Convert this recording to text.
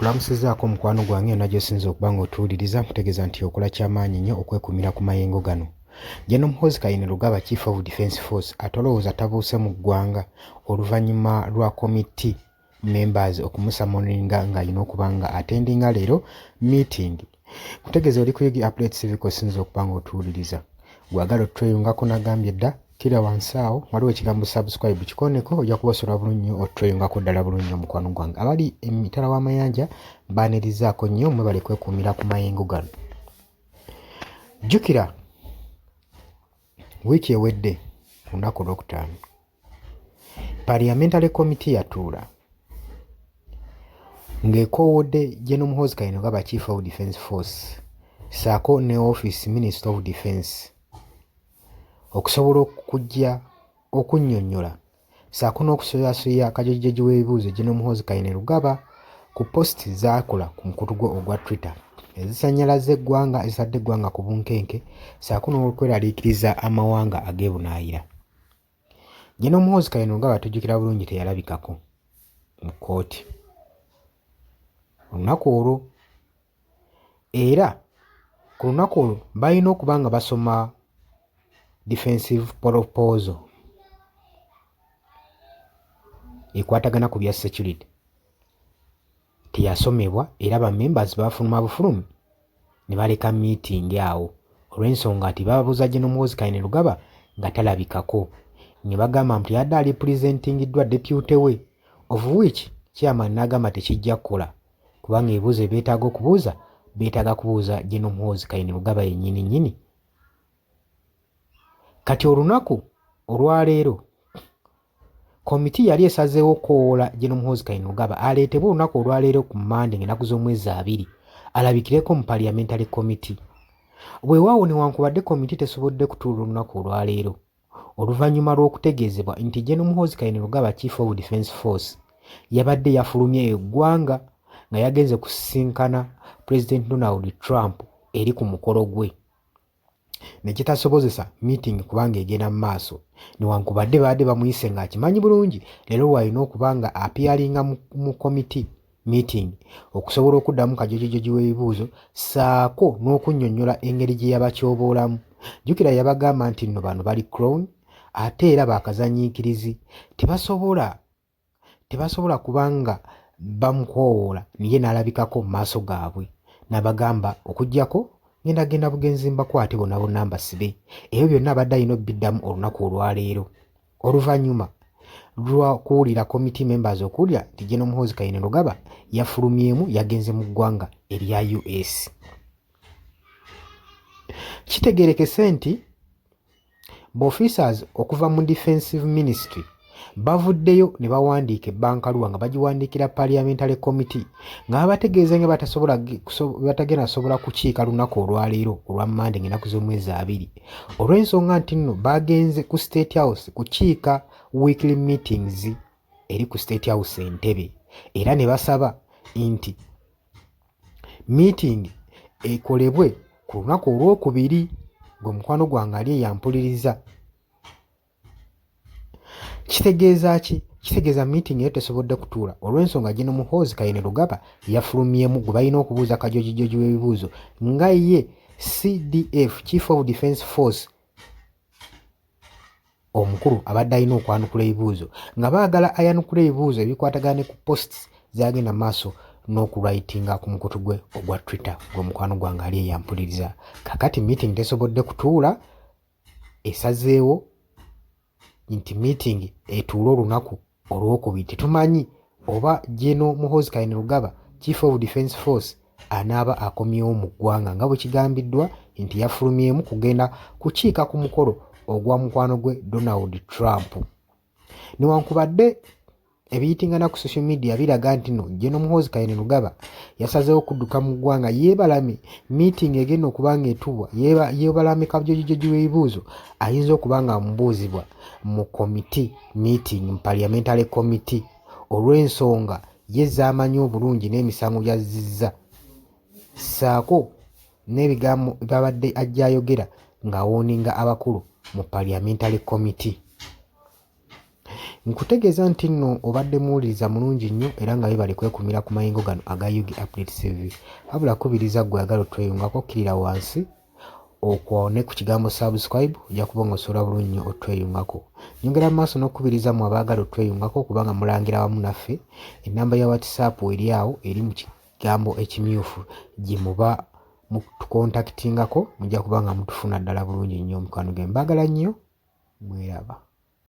Nkulamusizaako mukwano gwange yonna gy'osinze okuba ng'otuwuliriza, nkutegeeza nti okola kyamaanyi nnyo okwekuumira ku mayengo gano. General Muhoozi Kainerugaba Chief of Defence Force atolowooza tabuuse mu ggwanga oluvannyuma lwa committee members okumusamoninga ng'alina okuba nga atendinga leero meeting. Nkutegeeza oli ku UG Update Civic osinze okuba ng'otuwuliriza. Gwagala otweyungako nagambye dda kira wansi awo waliwo ekigambo subscribe kikoneko ojja kuba osobola bulungi nnyo otweyungako ddala bulungi nnyo mukwano gwange. Abali emitala w'amayanja baanirizaako nnyo mwebale kwekuumira ku mayengo gano. Jjukira wiiki ewedde ku lunaku olwokutaano Parliamentary Committee yatuula ng'ekoowodde General Muhoozi Kainerugaba Chief of Defence Force ssaako ne Office Minister of Defence okusobola okujja okunnyonnyola ssaako n'okusoyasoya kajojjoji w'ebibuuzo General Muhoozi Kainerugaba ku post z'akola ku mukutu gwe ogwa Twitter ezisannyalazza eggwanga ezitadde eggwanga ku bunkenke ssaako n'okweraliikiriza amawanga ag'ebunaayira. General Muhoozi Kainerugaba tujjukira bulungi teyalabikako mu kkooti olunaku olwo era ku lunaku olwo balina okuba nga basoma defensive proposal ekwatagana ku bya security teyasomebwa era ba members baafuluma bufulumi ne baleka meeting awo olw'ensonga nti bababuuza General Muhoozi Kainerugaba nga talabikako ne bagamba nti yadde ali presentingiddwa deputy we of which chairman n'agamba tekijja kukola kubanga ebibuuzo ebyetaaga okubuuza beetaaga kubuuza General Muhoozi Kainerugaba yennyini nnyini. Kati olunaku olwaleero Komiti yali esazeewo okukowoola General Muhoozi Kainerugaba aleetebwe olunaku olwaleero ku Mmande ng'ennaku z'omwezi 20 alabikireko mu Parliamentary Committee. Weewaawo newankubadde komiti tesobodde kutuula olunaku olwaleero oluvannyuma lw'okutegeezebwa nti General Muhoozi Kainerugaba Chief of Defence Force yabadde yafulumye eggwanga nga yagenze kusisinkana Pulezidenti Donald Trump eri ku mukolo gwe. Ne kitasobozesa meeting kubanga egenda mu maaso newankubadde baadde bamuyise ng'akimanyi bulungi leero lwalina okuba nga apiyalinga mu committee meeting okusobola okuddamu kajojijoji w'ebibuuzo ssaako n'okunnyonnyola engeri gye yabakyoboolamu. Jjukira yabagamba nti nno bano bali crown ate era bakazanyiikirizi tebasobola tebasobola kuba nga bamukoowoola naye n'alabikako mu maaso gaabwe n'abagamba okuggyako ngenda genda bugenzi mbakwate bonna bonna mbasibe. Ebyo byonna abadde alina obiddamu olunaku olwaleero oluvannyuma lwa kuwulira committee members okuwulira nti General Muhoozi Kainerugaba yafulumyemu yagenze mu ggwanga erya US. Kitegeerekese nti B'officers okuva mu Defensive Ministry bavuddeyo ne bawandiika ebbankaluwa nga bagiwandiikira Parliamentary Committee nga babategeeza nga batagenda sobola kukiika lunaku olwaleero olwa Mmande ng'ennaku z'omwezi 20 olw'ensonga nti nno bagenze ku State House kukiika weekly meetings eri ku State House Entebbe era ne basaba nti Meeting ekolebwe ku lunaku olwokubiri gwe mukwano gwange ali eyampuliriza. Kitegeeza ki? Kitegeeza meeting eyo tesobodde kutuula olw'ensonga General Muhoozi Kainerugaba yafulumyemu gwe balina okubuuza kajojijoji w'ebibuuzo nga ye CDF, Chief of Defence Force, Omukulu abadde alina okwanukula ebibuuzo nga baagala ayanukule ebibuuzo ebikwatagana ne ku posts z'agenda maaso n'okuwritinga ku mukutu gwe ogwa Twitter gwe mukwano gwange ali eyampuliriza. Kakati meeting tesobodde kutuula esazeewo nti meeting etuule olunaku olwokubiri. Tetumanyi oba General Muhoozi Kainerugaba Chief of Defence Force anaaba akomyewo mu ggwanga nga bwe kigambiddwa nti yafulumyemu kugenda kukiika ku mukolo ogwa mukwano gwe Donald Trump. Newankubadde ebiyitingana ku social media biraga nti no General Muhoozi Kainerugaba yasazeewo okudduka mu ggwanga yeebalame meeting egenda okuba nga etubwa yeebalame kajojijoji w'ebibuuzo ayinza okuba nga amubuuzibwa mu committee meeting mu parliamentary committee olw'ensonga ye z'amanyi obulungi n'emisango gy'azzizza ssaako n'ebigambo by'abadde ajja ayogera ng'awooninga abakulu mu parliamentary committee. Nkutegeeza nti nno obadde muwuliriza mulungi nnyo era nga webale kwekumira ku mayengo gano aga Ug Updates TV. Wabula kubiriza ggwe ayagala otweyungako kkirira wansi okoone ku kigambo subscribe ojja kuba nga osobola bulungi nnyo otweyungako. Nyongera mu maaso n'okukubiriza mmwe abaagala otweyungako kubanga mulangira wamu naffe. Ennamba ya WhatsApp eri awo eri mu kigambo ekimyufu gye muba mutukontakitingako mujja kuba nga mutufuna ddala bulungi nnyo mikwano gye. Mbaagala nnyo mweraba.